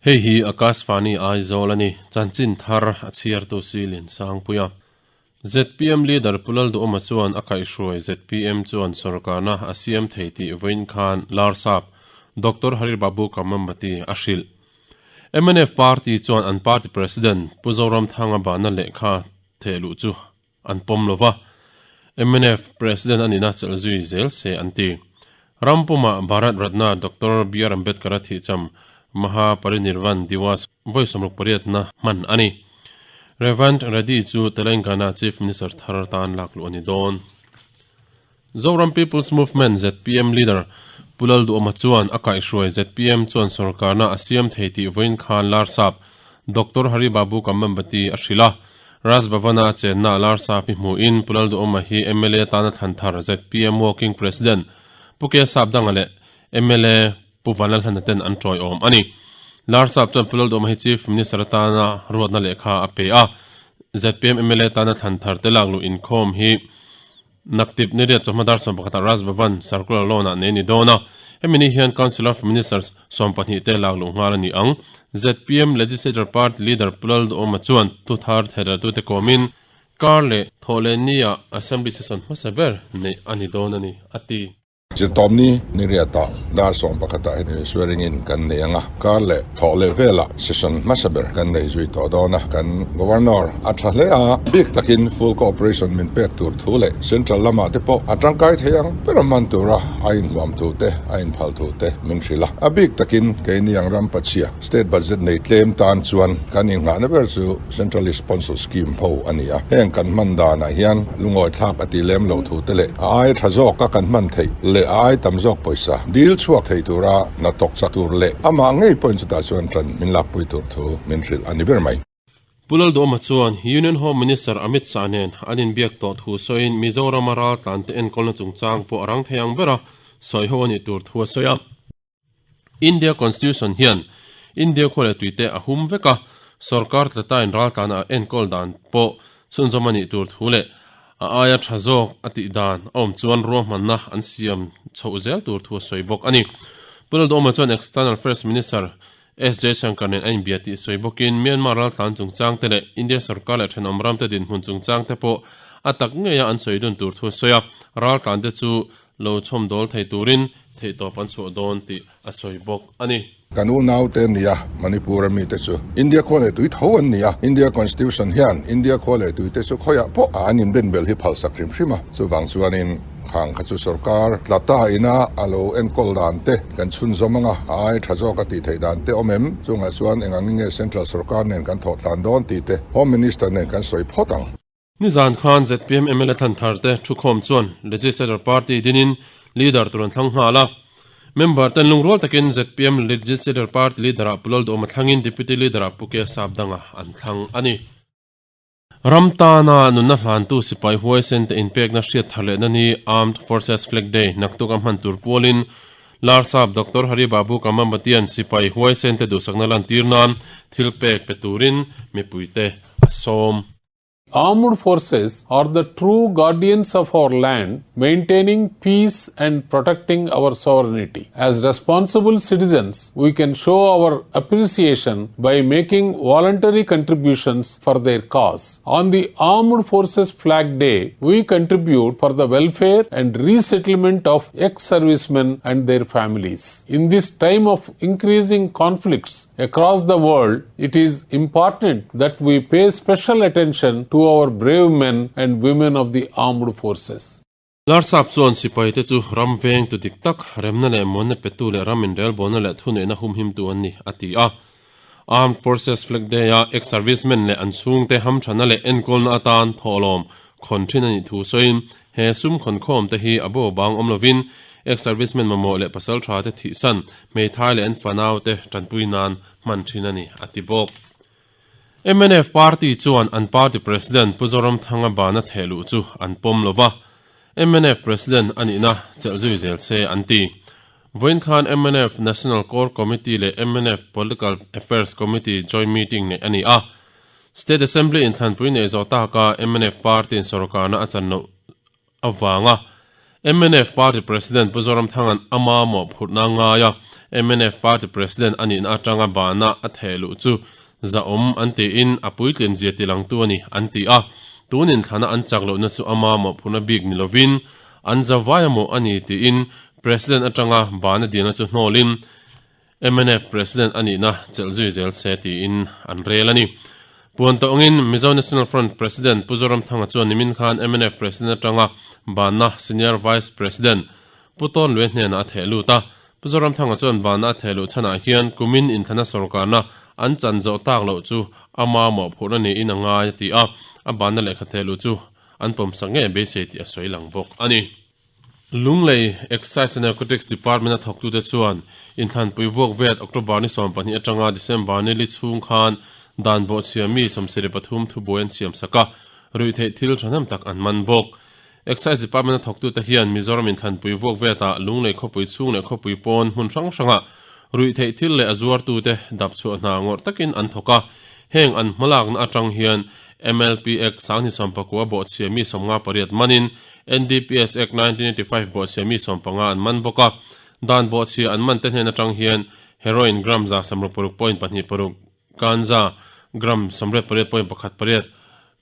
Hei hi Akashvani Aizawl a ni, chanchin thar a chhiartu si Liansangpuia. Zpm leader Pu Lalduhawma chuan a kaihhruai zpm chuan sawrkarna a siam thei tih vawiin khan Larsap Doctor Hari Babu Kamambati a hrilh. Mnf party chuan an party president Pu Zoramthanga bahna lehkha thehluh chu an pawm lo va, mnf President a nihna chelh zui zel se an ti. Ram pumah Bharat Ratna Doctor BR Ambedkar-a thihcham Maha Parinirvan Diwas vawi 68na hman a ni. Revanth Reddy chu Telangana Chief Minister thar tan lakluh a ni dawn. Zoram People's Movement, zpm, leader Pu Lalduhawma chuan a kaihhruai zpm chuan sorkarna a siam thei tih vawiin khan Larsap Doctor Hari Babu Kambambati a hrilh a. Raj Bhavan-a a chenna Larsap hi hmuhin Pu Lalduhawma hi mla atana thlan thar zpm Working President Pu K Sapdanga leh mla Pu Vanlalhlana ten an tawiawm a ni. Larsap chuan Pu Lalduhawma hi Chief Minister atana ruatna lehkha a pe a. Zpm mla atana thlan thar te lakluh inkhawm hi Naktip ni riat chawhma dar 11 ah Raj Bhavan Circular Lawn ah nei ni dawn a, hemi ni hian Council of Ministers 12 te lakluh nghal a ni ang. Zpm Legislature Party Leader Pu Lalduhawma chuan thuthar theihrahtute kawmin kar leh thawhleh ni ah Assembly Session hmasa ber neih a ni dawn a ni, a ti. Zirtawpni ni riatah dar 11 ah hian swearing in kan nei ang a, kar leh thawh leh velah session hmasa ber kan nei zui tawh dawn a, kan Governor a tha hle a, bik takin full cooperation min pek tur thu leh Central lamah te pawh a tangkai thei ang ber a hman tura a inhuam thu te, a inphal thu te min hrilh a, a bik takin keini ang ram pachhia State budget nei tlem tan chuan kan inghahna ber chu Centrally Sponsored Scheme ho a ni a. Heng kan hman danah hian lungawi thlak a ti lem lo thu te leh a ai tha zawka kan hman theih leh a ai tam zawk pawisa dil chhuak thei tura hna tawk chak tur leh amah ngei pawhin chutah chuan tan min lakpui tur thu min hrilh a ni ber mai. Pu Lalduhawma chuan Union Home Minister Amit Shah nen an inbiak tawh thu sawiin Mizorama raltlante enkawlna chungchang pawh a rang thei ang bera sawi ho a nih tur thu a sawi a. India Constitution hian India khua leh tuite a hum vek a, sorkar tlatain raltlana a enkawl dan pawh chhunzawm a nih tur thu leh a aia tha zawk a tih dan a awm chuan ruahmanna an siam chhoh zel tur thu a sawi bawk a ni. Pu Lalduhawma chuan External Affairs Minister S Jaishankar nen a inbia tih sawi bawkin Myanmar raltlan chungchang te leh India sorkar leh thenawm ramte dinhmun chungchang te pawh a tak ngeia an sawi dun tur thu a sawi a, raltlan te chu lo chhawmdawl thei turin theihtawp an chhuah dawn tih a sawi bawk a ni. Kan unaute an ni a, Manipur-a mite chu India khua leh tui tho an ni a, India Constitution hian India khua leh tuite chu khawiah pawh an inbenbel hi phalsak hrim hrim a, chuvang chuanin khang kha chu sorkar tla ta ina a lo enkawl dan te kan chhunzawm ang a, a ai tha zawk a tih theih dan te awm em? Chungah chuan eng angin nge Central sorkar nen kan thawh tlan dawn tih te Home Minister nen kan sawi phawt ang. Nizan khan zpm mla thlan thar te thukhawm chuan Legislature Party dinin Leader tur an thlang nghal a. Member ten lungrual takin zpm Legislature Party Leader ah Pu Lalduhawma thlangin Deputy Leader ah Pu K Sapdanga an thlang a ni. Ram tana nunna hlantu sipai huaisen te inpekna hriat thar lehna ni Armed Forces Flag Day naktuk a hman tur pualin Larsap Doctor Hari Babu Kamambatian sipai huaisen te duhsakna lantir nan thil pek pe turin mipuite a sawm. Armed forces are the true guardians of our land, maintaining peace and protecting our sovereignty. As responsible citizens, we can show our appreciation by making voluntary contributions for their cause. On the Armed Forces Flag Day, we contribute for the welfare and resettlement of ex-servicemen and their families. In this time of increasing conflicts across the world, it is important that we pay special attention to our brave men and women of the armed forces. Larsap chuan sipaite chu ram veng tu dik tak, remna leh muanna petu leh ram inrelbawlna leh thuneihna humhimtu an ni, a ti a. Armed Forces Flag Day-a ex-servicemen leh an chhungte hamthana leh enkawlna atan thawhlawm khawn thin a nih thu sawiin, he sum khawnkhawm te hi a bo bang awm lovin ex-servicemen mamawh leh pasal tha te thihsan, hmeithai leh an fanau te tanpui nan hman thin a ni, a ti bawk. Mnf party chuan an party president Pu Zoramthanga bana theh luh chu an pawm lo va, mnf president a nihna chelh zui zel se an ti. Vawiin khan mnf National Core Committee leh mnf Political Affairs Committee joint meeting neih a ni a. State Assembly inthlanpui neih zawh taka mnf party-in sawrkarna a chan loh avanga. Mnf Party President Pu Zoramthanga'n a mamawh phurhna ngai a, mnf Party President a nihna atanga bana a theh luh chu zahawm an tiin a puitlin zia tilangtu a ni an ti a. Tun inthlana an chak lohna chu a mamawh phurhna bik ni lovin an zavai a mawh a ni tiin President atanga bana dilna chu hnawlin Mnf President a nihna chelh zui zel se tiin an rel a ni. Puan tawh angin Mizo National Front President Pu Zoramthanga chuan nimin khan mnf President atanga banna Senior Vice President Pu Tawn Lue hnenah a theh lut a. Pu Zoramthanga chuan banna a theh luh chhanah hian kumin inthlana sorkarna an chan zawh tak loh chu a mamawh phurhna niin a ngai a ti a, a banna lehkha theh luh chu an pawmsak ngei beisei tih a sawi lang bawk a ni. Lunglei Excise and Narcotics Department-a thawktute chuan inthlanpui vuak vet October ni 12 atanga December ni li chhung khan dan bawhchhia mi 73 thubuai an siam sak a, ruihtheih thil thahnem tak an man bawk. Excise Department-a thawktute hian Mizoram inthlanpui vuak vetah Lunglei khawpui chhung leh khawpui pawn hmun hrang hrangah ruihtheih thil leh a zuartute dapchhuah hna ngawrh takin an thawk a, heng an hmalakna atang hian MLP Act 2019 bawhchhia mi 58 manin NDPS Act 1985 bawhchhia mi 15 an man bawk a, dan bawhchhia an man te hnen atang hian heroin gram 166.26, ganja gram 88.18,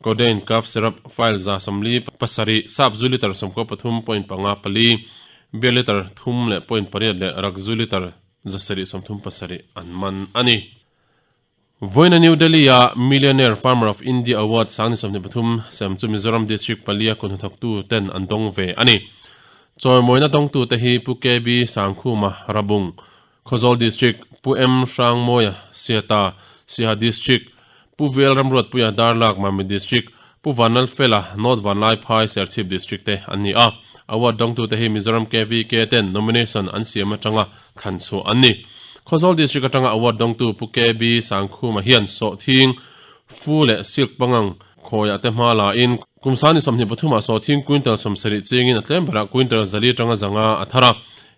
codeine cough syrup file 47, sap zu litre 93.54, beer litre 3.8 leh rak zu litre 737 an man a ni. Vawiina New Delhi-a Millionaire Farmer of India Award 2023 sem chu Mizoram District palia kut hnathawktu ten an dawng ve a ni. Chawimawina dawngtute hi Pu KB Sangkhuma, Rabung, Khawzawl District, Pu M Hrangmawia, Siata, Siaha District, Pu VL Ramruatpuia, Darlak, Mamit District, Pu Vanlalfela, North Vanlaiphai, Serchhip District te an ni a. Award dawngtute hi Mizoram KVK ten nomination an siam atanga thlan chhuah an ni. Khawzawl District atanga award dawngtu Pu KB Sangkhuma hian sawhthing, fu leh silk pangang khawiah te hma la in kum sani 23 ah sawhthing quintal 70 chingin a tlem berah quintal zali atanga zanga a thar a.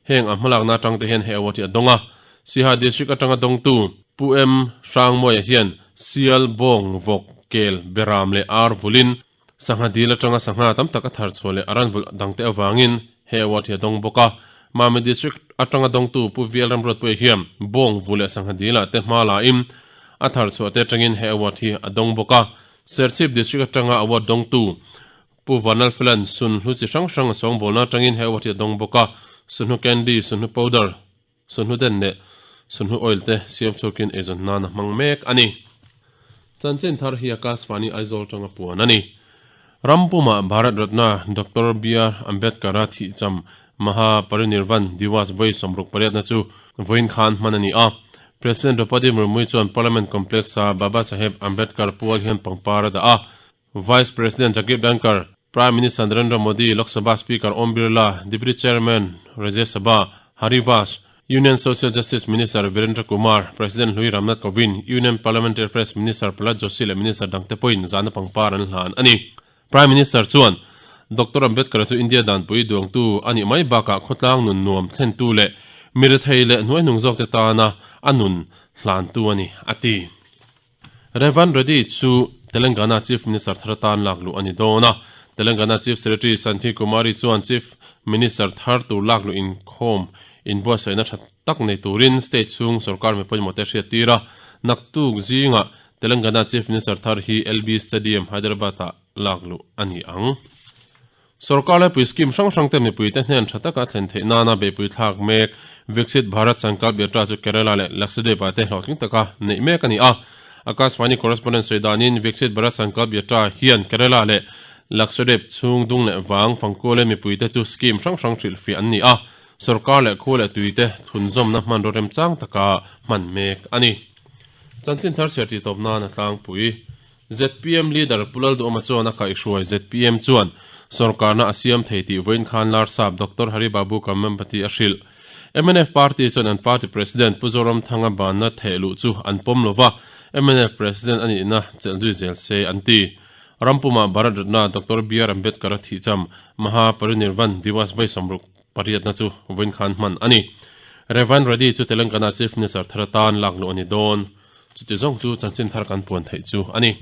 Heng a hmalakna atang te hian he award hi a dawng a. Siha District atanga dawngtu Pu M Hrangmawia hian sial, bawng, vawk, kel, beram leh ar vulin Sangha dil atanga sangha tam tak a thar chhuah leh a ran vulh dangte avangin he award hi a dawng bawk a. Mami District atanga dawngtu Pu VL Ramruatpuia hian bawng vu leh sangha dilah te hma lain a thar chhuah te atangin he award hi a dawng bawk a. Serchhip District atanga award dawngtu Pu Vanlalfelan sunhlu chi hrang hrang a sawngbawlna atangin he award hi a dawng bawk a. Sunhlu candy, sunhlu powder, Sunhlu den leh sunhlu oil te siam chhuakin eizawn nan a hmang mek a ni. Chanchin thar hi Akashvani Aizawl tanga puan a ni. Rampuma Bharat Ratna Doctor BR Ambedkar-a thihcham Maha Parinirvan Diwas vawi 68 na chu vawiin khan hman a ni a. President Draupadi Murmu chuan Parliament Complex-a Baba Saheb Ambedkar pual hian pangpar a dah a. Vice President Jagdeep Dhankhar, Prime Minister Narendra Modi, Lok Sabha Speaker Om Birla, Deputy Chairman Rajya Sabha Harivansh, Union Social Justice Minister Virendra Kumar, President Hlui Ramnath Kovind, Union Parliamentary Affairs Minister Prahlad Joshi leh Minister dangte pawhin zahna pangpar an hlan a ni. Prime Minister chuan Doctor Ambedkar chu India danpui duangtu a nih mai bakah khawtlang nun nuam thlentu leh mirethei leh hnuaihnung zawkte tana a nun hlantu a ni, a ti. Revanth Reddy chu Telangana Chief Minister thar atan lak luh a ni dawn a. Telangana Chief Secretary Santhi Kumari chuan Chief Minister thar tur lak luh inkhawm inbuatsaihna tha tak nei turin state chhung sorkar mi pawimawhte hriat tir a. Naktuk zingah Telangana Chief Minister thar hi LB Stadium, Hyderabad-ah lak luh a ni ang. Sorkar laipui scheme hrang hrang te mipuite hnen tha taka thlen theih nana beihpui thlak mek Viksit Bharat Sankalp Yatra chu Kerala leh Lakshadweep ah te hlawhtling taka neih mek a ni a. Akashvani correspondent sawi danin Viksit Bharat Sankalp Yatra hian Kerala leh Lakshadweep chhung dung leh vang fangkual mipuite chu scheme hrang hrang hrilhfiah an ni a. Sorkar leh khu leh tuite thunzawmna hmanraw remchang taka hman mek a ni. Chanchin thar chhiar tih tawp nan a tlangpui. Zpm leader Pu Lalduhawma chuan a kaihhruai zpm chuan sorkarna a siam thei tih vawiin khan Larsap Doctor Hari Babu Kammampati a hrilh. Mnf party chuan an party president Pu Zoramthanga banna theh luh chu an pawm lo va, mnf president a nihna chelh zui zel se an ti. Rampumah Bharat Ratna Doctor BR Ambedkar-a thihcham Maha Parinirvan Diwas vawi 68 na chu vawiin khan hman a ni. Revanth Reddy chu Telangana Chief Minister thar atan lak luh a ni dawn. Chuti zawng chu chanchin thar kan puan theih chu a ni.